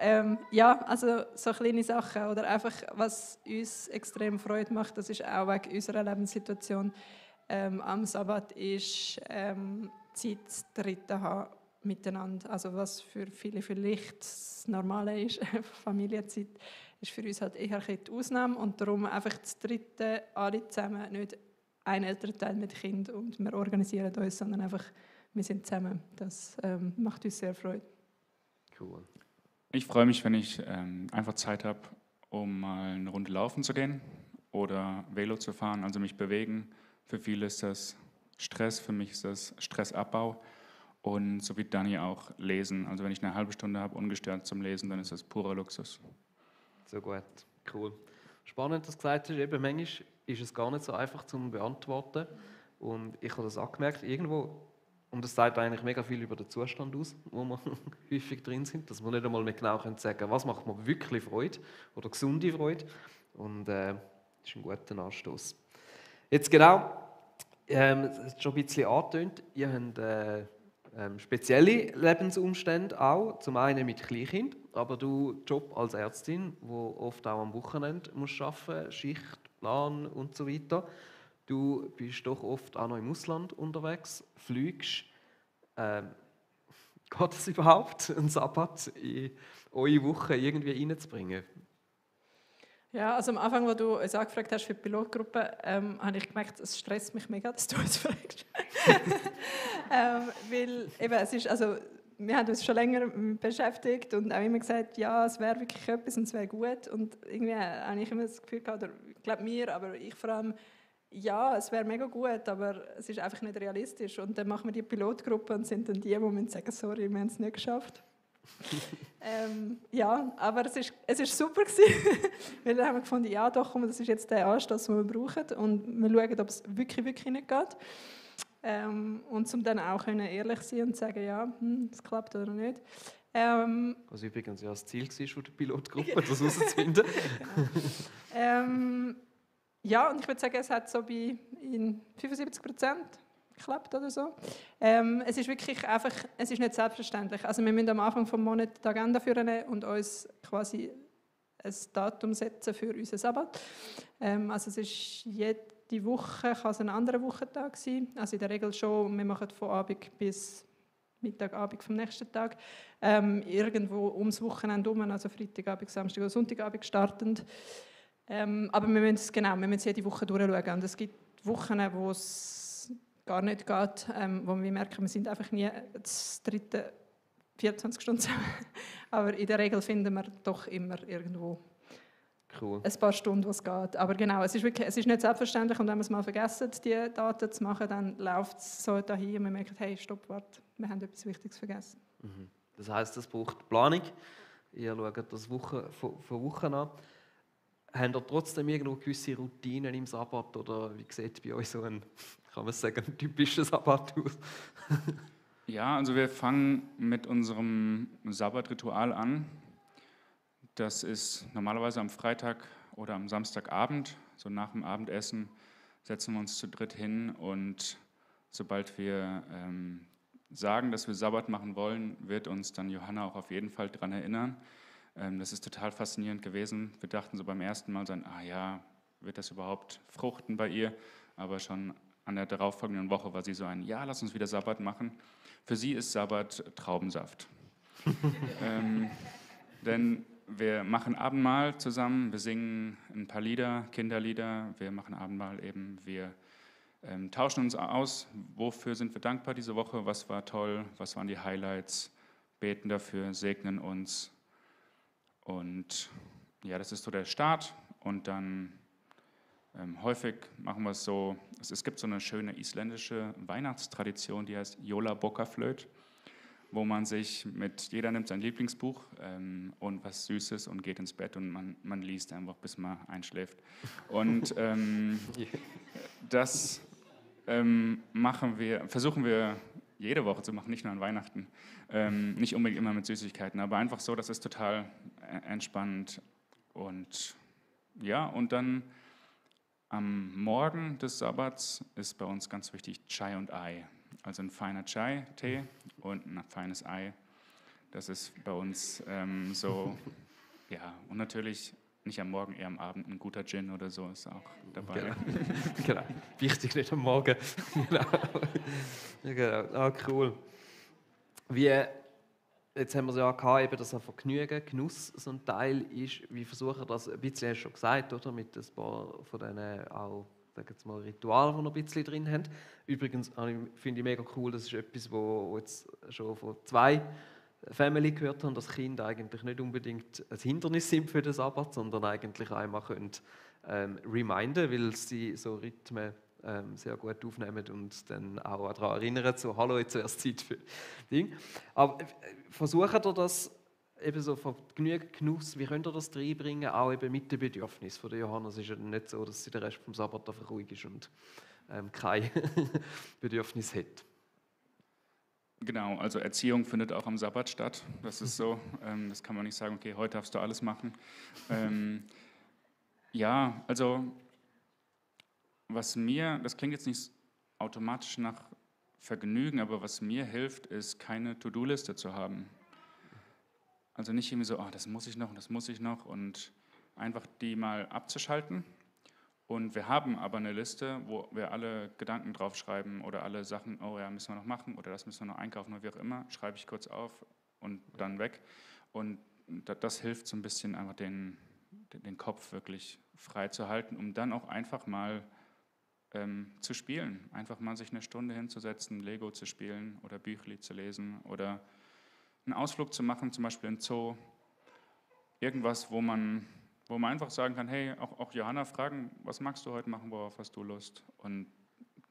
Ja, also so kleine Sachen oder einfach, was uns extrem Freude macht, das ist auch wegen unserer Lebenssituation. Am Sabbat ist Zeit dritten haben miteinander. Also was für viele vielleicht das Normale ist, Familienzeit, ist für uns halt eher die Ausnahme. Und darum einfach das dritte, alle zusammen, nicht ein Elternteil mit Kind und wir organisieren uns, sondern einfach, wir sind zusammen. Das macht uns sehr Freude. Cool. Ich freue mich, wenn ich einfach Zeit habe, um mal eine Runde laufen zu gehen oder Velo zu fahren, also mich bewegen. Für viele ist das Stress, für mich ist das Stressabbau und so wie Dani auch lesen. Also wenn ich eine halbe Stunde habe, ungestört zum Lesen, dann ist das purer Luxus. So gut, cool. Spannend, dass du gesagt hast, eben manchmal ist es gar nicht so einfach zu beantworten. Und ich habe das auch gemerkt, irgendwo, und das sagt eigentlich mega viel über den Zustand aus, wo wir häufig drin sind, dass wir nicht einmal mehr genau sagen können, was macht mir wirklich Freude oder gesunde Freude. Und das ist ein guter Anstoß. Jetzt genau, es ist schon ein bisschen angetönt, ihr habt spezielle Lebensumstände auch, zum einen mit Kleinkind, aber du Job als Ärztin, wo oft auch am Wochenende musst arbeiten, Schichtplan und so weiter. Du bist doch oft auch noch im Ausland unterwegs, fliegst. Geht es überhaupt, einen Sabbat in eure Woche irgendwie reinzubringen? Ja, also am Anfang, als du uns angefragt hast für die Pilotgruppe, habe ich gemerkt, es stresst mich mega, dass du uns fragst. Weil eben, wir haben uns schon länger beschäftigt und auch immer gesagt, ja, es wäre wirklich etwas und es wäre gut. Und irgendwie habe ich immer das Gefühl gehabt, oder ich glaube mir, aber ich vor allem, ja, es wäre mega gut, aber es ist einfach nicht realistisch. Und dann machen wir die Pilotgruppe und sind dann die müssen sagen, sorry, wir haben es nicht geschafft. Ja, aber es ist super gewesen, weil dann haben wir gefunden, ja doch, komm, das ist jetzt der Anstoß, den wir brauchen und wir schauen, ob es wirklich nicht geht. Und um dann auch ehrlich sein und sagen, ja, es klappt oder nicht. Was übrigens ja das Ziel war von der Pilotgruppe, das herauszufinden. Ja, und ich würde sagen, es hat so in 75% geklappt oder so. Es ist wirklich einfach, es ist nicht selbstverständlich. Also wir müssen am Anfang des Monats die Agenda führen und uns quasi ein Datum setzen für unseren Sabbat. Also es ist jede Woche, kann es ein anderer Wochentag sein. Also in der Regel schon, wir machen von Abend bis Mittagabend vom nächsten Tag. Irgendwo ums Wochenende herum, also Freitagabend, Samstag oder Sonntagabend startend. Aber wir müssen es jede Woche durchschauen. Und es gibt Wochen, wo es gar nicht geht, wo wir merken, wir sind einfach nie das dritte 24 Stunden zusammen. Aber in der Regel finden wir doch immer irgendwo ein paar Stunden, wo es geht. Aber genau, es ist nicht selbstverständlich und wenn wir es mal vergessen, die Daten zu machen, dann läuft es so dahin und wir merken, hey, stopp, warte, wir haben etwas Wichtiges vergessen. Das heisst, es braucht Planung. Ihr schaut das Woche für Woche an. Habt ihr trotzdem irgendwo gewisse Routinen im Sabbat oder wie sieht bei euch so ein, kann man sagen, ein typischer Sabbat aus? Ja, also wir fangen mit unserem Sabbatritual an. Das ist normalerweise am Freitag oder am Samstagabend, so nach dem Abendessen, setzen wir uns zu dritt hin und sobald wir sagen, dass wir Sabbat machen wollen, wird uns dann Johanna auch auf jeden Fall daran erinnern. Das ist total faszinierend gewesen. Wir dachten so beim ersten Mal, wird das überhaupt fruchten bei ihr? Aber schon an der darauffolgenden Woche war sie so ja, lass uns wieder Sabbat machen. Für sie ist Sabbat Traubensaft. Denn wir machen Abendmahl zusammen, wir singen ein paar Lieder, Kinderlieder, wir machen Abendmahl eben, wir tauschen uns aus, wofür sind wir dankbar diese Woche, was war toll, was waren die Highlights, beten dafür, segnen uns. Und ja, das ist so der Start und dann häufig machen wir es so, es gibt so eine schöne isländische Weihnachtstradition, die heißt Jólabókaflöt, wo man jeder nimmt sein Lieblingsbuch und was Süßes und geht ins Bett und man liest einfach, bis man einschläft. Und das versuchen wir jede Woche zu machen, nicht nur an Weihnachten. Nicht unbedingt immer mit Süßigkeiten, aber einfach so, das ist total entspannend. Und ja, und dann am Morgen des Sabbats ist bei uns ganz wichtig Chai und Ei. Also ein feiner Chai-Tee und ein feines Ei. Das ist bei uns so, ja, und natürlich nicht am Morgen, eher am Abend ein guter Gin oder so ist auch dabei. Genau. Wichtig, nicht am Morgen. Genau. Ah, cool. Jetzt haben wir es ja gehabt, eben, dass ein Vergnügen, Genuss so ein Teil ist. Wie versuchen wir das, ein bisschen hast du schon gesagt, oder? Mit ein paar von diesen auch, sagen wir mal, Ritualen, die wir ein bisschen drin haben. Übrigens finde ich mega cool, das ist etwas, wo jetzt schon von 2 Family gehört haben, dass Kinder eigentlich nicht unbedingt ein Hindernis sind für den Sabbat, sondern eigentlich einmal können reminden, weil sie so Rhythmen sehr gut aufnehmen und dann auch daran erinnern, so, hallo, jetzt wäre es Zeit für Ding. Aber versucht ihr das eben so von genügend Genuss, wie könnt ihr das reinbringen, auch eben mit den Bedürfnissen von der Johanna? Es ist ja nicht so, dass sie den Rest vom Sabbat einfach ruhig ist und kein Bedürfnis hat. Genau, also Erziehung findet auch am Sabbat statt. Das ist so, das kann man nicht sagen, okay, heute darfst du alles machen. Ja, also das klingt jetzt nicht automatisch nach Vergnügen, aber was mir hilft, ist keine To-Do-Liste zu haben. Also nicht irgendwie so, das muss ich noch und einfach die mal abzuschalten. Und wir haben aber eine Liste, wo wir alle Gedanken draufschreiben oder alle Sachen, oh ja, müssen wir noch machen oder das müssen wir noch einkaufen oder wie auch immer, schreibe ich kurz auf und dann weg. Und das hilft so ein bisschen einfach den den Kopf wirklich frei zu halten, um dann auch einfach mal zu spielen. Einfach mal sich eine Stunde hinzusetzen, Lego zu spielen oder Büchli zu lesen oder einen Ausflug zu machen, zum Beispiel in den Zoo. Irgendwas, wo man einfach sagen kann, hey, auch Johanna fragen, was magst du heute machen, worauf hast du Lust? Und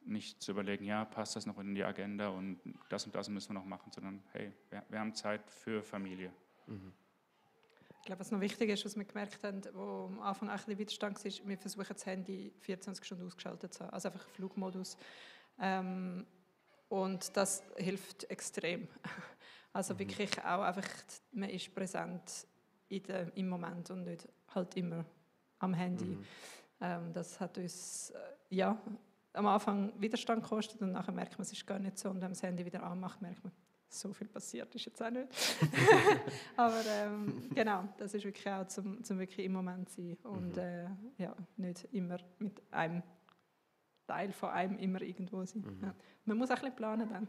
nicht zu überlegen, ja, passt das noch in die Agenda und das müssen wir noch machen, sondern hey, wir haben Zeit für Familie. Ich glaube, was noch wichtig ist, was wir gemerkt haben, wo am Anfang auch ein bisschen Widerstand war, wir versuchen das Handy 24 Stunden ausgeschaltet zu haben, also einfach Flugmodus. Und das hilft extrem. Also wirklich auch einfach, man ist präsent im Moment und nicht halt immer am Handy. Das hat uns am Anfang Widerstand gekostet und nachher merkt man, es ist gar nicht so. Und wenn man das Handy wieder anmacht, merkt man, so viel passiert ist jetzt auch nicht. Aber genau, das ist wirklich auch zum wirklich im Moment sein und nicht immer mit einem Teil von einem immer irgendwo sein. Ja. Man muss auch ein bisschen planen dann.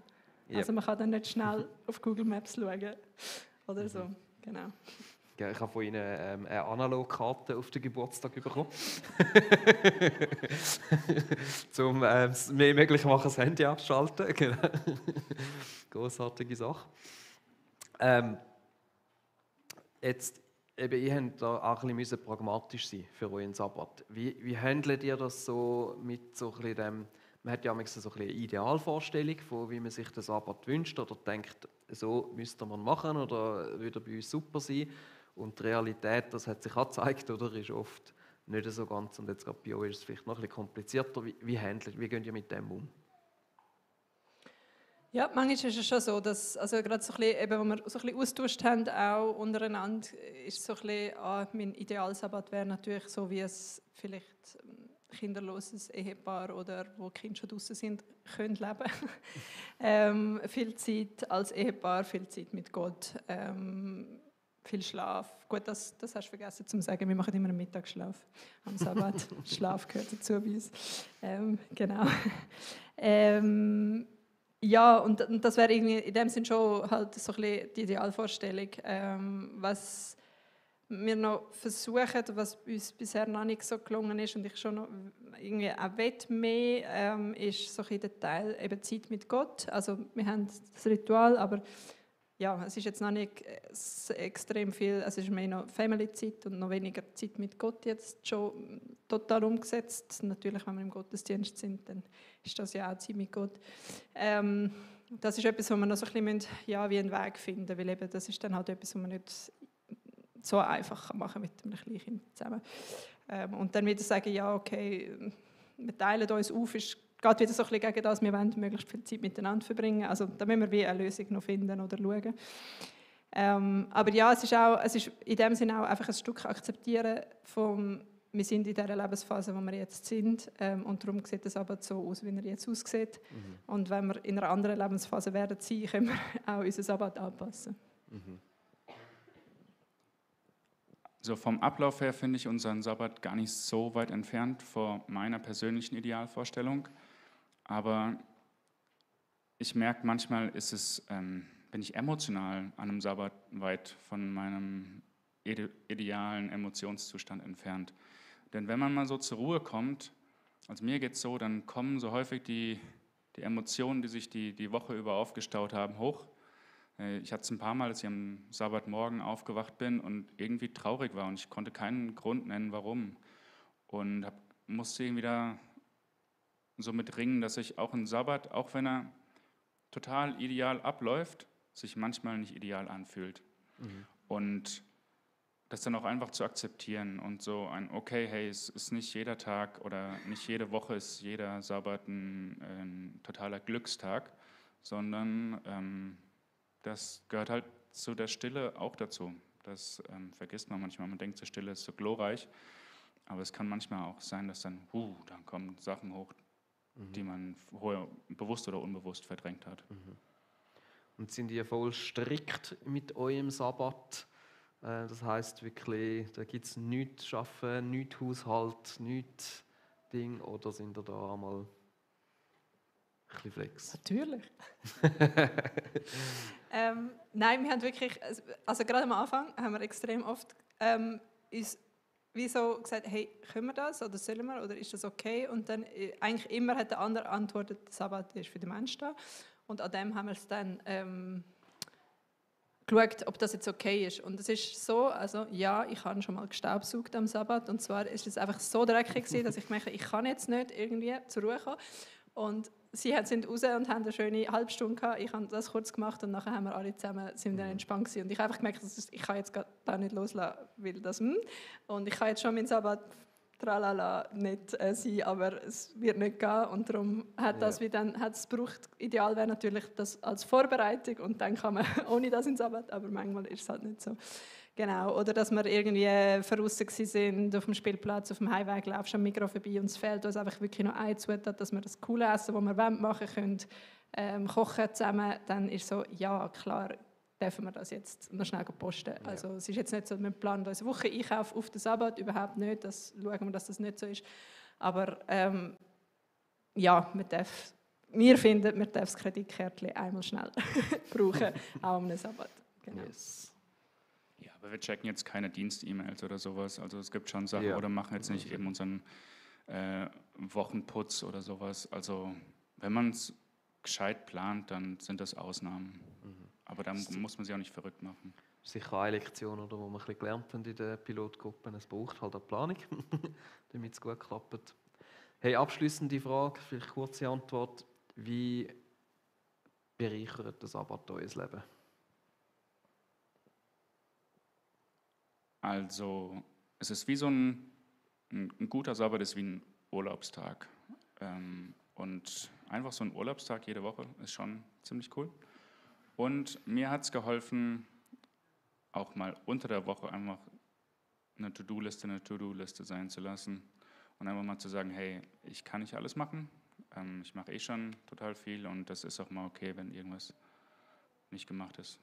Ja. Also man kann dann nicht schnell auf Google Maps schauen oder so. Genau. Ja, ich habe von Ihnen eine Analogkarte auf den Geburtstag bekommen. Um mehr möglich machen, das Handy abschalten. Genau. Grossartige Sache. Jetzt, ihr habt da auch ein bisschen pragmatisch sein für euren Sabbat. Wie handelt ihr das so mit so ein bisschen dem, man hat ja manchmal so ein bisschen eine Idealvorstellung von, wie man sich den Sabbat wünscht oder denkt, so müsste man machen oder würde bei uns super sein. Und die Realität, das hat sich auch gezeigt, oder, ist oft nicht so ganz. Und jetzt gerade bei euch ist es vielleicht noch ein bisschen komplizierter. Wie geht ihr mit dem um? Ja, manchmal ist es schon so, dass, also gerade so ein bisschen, eben, wo wir so ein bisschen austauscht haben, auch untereinander, ist so ein bisschen, mein Idealsabbat wäre natürlich so, wie es vielleicht kinderloses Ehepaar oder wo die Kinder schon draußen sind, können leben. Viel Zeit als Ehepaar, viel Zeit mit Gott, viel Schlaf. Gut, das hast du vergessen zu sagen, wir machen immer einen Mittagsschlaf am Sabbat. Schlaf gehört dazu bei uns. Genau. Ja, und das wäre irgendwie in dem Sinn schon halt so ein bisschen die Idealvorstellung. Was wir noch versuchen, was uns bisher noch nicht so gelungen ist und ich schon noch irgendwie auch mehr, ist so ein bisschen der Teil eben Zeit mit Gott. Also wir haben das Ritual, aber ja, es ist jetzt noch nicht extrem viel, es ist mehr noch Family-Zeit und noch weniger Zeit mit Gott jetzt schon total umgesetzt. Natürlich, wenn wir im Gottesdienst sind, dann ist das ja auch Zeit mit Gott. Das ist etwas, wo wir noch so ein bisschen wie einen Weg finden, weil eben das ist dann halt etwas, was man nicht so einfach machen kann mit einem Kleinkind zusammen. Und dann wieder sagen, ja, okay, wir teilen uns auf, geht wieder so ein bisschen gegen das, wir wollen möglichst viel Zeit miteinander verbringen. Also da müssen wir wie eine Lösung noch finden oder schauen. Aber ja, es ist in dem Sinne auch einfach ein Stück akzeptieren wir sind in dieser Lebensphase, wo wir jetzt sind und darum sieht es aber so aus, wie er jetzt aussieht. Und wenn wir in einer anderen Lebensphase werden sein, können wir auch unseren Sabbat anpassen. So vom Ablauf her finde ich unseren Sabbat gar nicht so weit entfernt von meiner persönlichen Idealvorstellung. Aber ich merke, manchmal bin ich emotional an einem Sabbat weit von meinem idealen Emotionszustand entfernt. Denn wenn man mal so zur Ruhe kommt, also mir geht es so, dann kommen so häufig die Emotionen, die sich die Woche über aufgestaut haben, hoch. Ich hatte es ein paar Mal, dass ich am Sabbatmorgen aufgewacht bin und irgendwie traurig war und ich konnte keinen Grund nennen, warum. Und musste irgendwie da so mit ringen, dass ich auch einen Sabbat, auch wenn er total ideal abläuft, sich manchmal nicht ideal anfühlt. Und das dann auch einfach zu akzeptieren und so okay, hey, es ist nicht jeder Tag oder nicht jede Woche ist jeder Sabbat ein totaler Glückstag, sondern das gehört halt zu der Stille auch dazu. Das vergisst man manchmal. Man denkt, die Stille ist so glorreich. Aber es kann manchmal auch sein, dass dann kommen Sachen hoch, die man vorher bewusst oder unbewusst verdrängt hat. Und sind ihr voll strikt mit eurem Sabbat? Das heisst wirklich, da gibt es nichts Schaffen, nichts Haushalt, nichts Ding, oder sind ihr da einmal ein bisschen flex? Natürlich. Nein, wir haben wirklich, also gerade am Anfang haben wir extrem oft uns wie so gesagt, hey, können wir das oder sollen wir oder ist das okay? Und dann eigentlich immer hat der andere antwortet, der Sabbat ist für den Menschen da. Und an dem haben wir es dann geschaut, ob das jetzt okay ist. Und es ist so, also ja, ich habe schon mal gestaubsaugt am Sabbat und zwar ist es einfach so dreckig gewesen, dass ich merke, ich kann jetzt nicht irgendwie zur Ruhe kommen. Und sie sind raus und haben eine schöne halbe Stunde gehabt. Ich habe das kurz gemacht und nachher haben wir alle zusammen sind dann entspannt gewesen. Und ich habe einfach gemerkt, ich kann jetzt da nicht loslassen, weil das und ich kann jetzt schon meinen Sabbat tralala nicht sein, aber es wird nicht gehen und darum hat das wie dann hat es gebraucht. Ideal wäre natürlich das als Vorbereitung und dann kann man ohne das in den Sabbat, aber manchmal ist es halt nicht so. Genau, oder dass wir irgendwie draussen sind auf dem Spielplatz, auf dem Heimweg, laufst am Mikro vorbei und es fehlt uns einfach wirklich noch eine Zutat, dass wir das coole Essen, das wir machen können, kochen zusammen, dann ist so, ja klar, dürfen wir das jetzt noch schnell posten. Ja. Also es ist jetzt nicht so, wir planen unsere Woche Einkauf auf den Sabbat, überhaupt nicht, das schauen wir, dass das nicht so ist. Aber ja, wir finden, man darf das Kreditkärtchen einmal schnell brauchen, auch am Sabbat. Genau. Yes. Ja, aber wir checken jetzt keine Dienst-E-Mails oder sowas. Also es gibt schon Sachen, oder machen jetzt nicht eben unseren Wochenputz oder sowas. Also wenn man es gescheit plant, dann sind das Ausnahmen. Aber da muss man sich auch nicht verrückt machen. Sicher eine Lektion, oder, wo wir ein bisschen gelernt haben in den Pilotgruppen. Es braucht halt eine Planung, damit es gut klappt. Hey, abschliessende Frage, vielleicht kurze Antwort. Wie bereichert das Sabbat euer Leben? Also es ist wie so ein guter Sabbat ist wie ein Urlaubstag. Und einfach so ein Urlaubstag jede Woche ist schon ziemlich cool. Und mir hat es geholfen, auch mal unter der Woche einfach eine To-Do-Liste sein zu lassen. Und einfach mal zu sagen, hey, ich kann nicht alles machen. Ich mache schon total viel und das ist auch mal okay, wenn irgendwas nicht gemacht ist.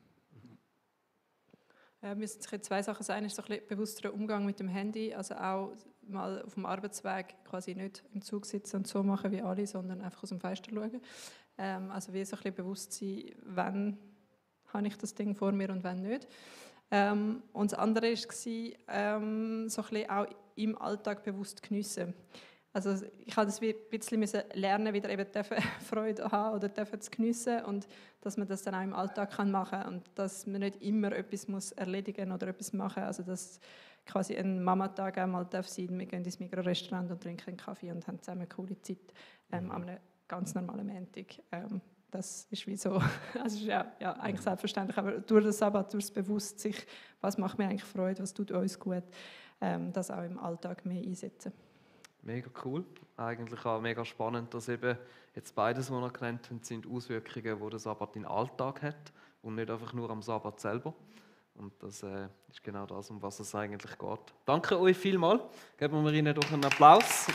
Wir müssen sich zwei Sachen sein. Ist so ein bisschen bewussterer Umgang mit dem Handy, also auch mal auf dem Arbeitsweg quasi nicht im Zug sitzen und so machen wie alle, sondern einfach aus dem Fenster schauen. Also wie so ein bisschen bewusst sein, wann habe ich das Ding vor mir und wann nicht. Und das andere war, so ein bisschen auch im Alltag bewusst geniessen. Also ich habe das ein bisschen lernen, wieder eben Freude haben oder zu geniessen und dass man das dann auch im Alltag machen kann und dass man nicht immer etwas muss erledigen oder etwas machen. Also dass quasi ein Mamatag einmal sein darf, wir gehen ins Mikrorestaurant und trinken einen Kaffee und haben zusammen eine coole Zeit an einem ganz normalen Montag. Das ist wie so, also ist ja eigentlich selbstverständlich, aber durch den Sabbat, durch das Bewusstsein, was macht mir eigentlich Freude, was tut uns gut, das auch im Alltag mehr einsetzen. Mega cool. Eigentlich auch mega spannend, dass eben jetzt beides, was wir genannt haben, sind Auswirkungen, die der Sabbat in den Alltag hat und nicht einfach nur am Sabbat selber. Und das ist genau das, um was es eigentlich geht. Danke euch vielmals. Geben wir ihnen doch einen Applaus.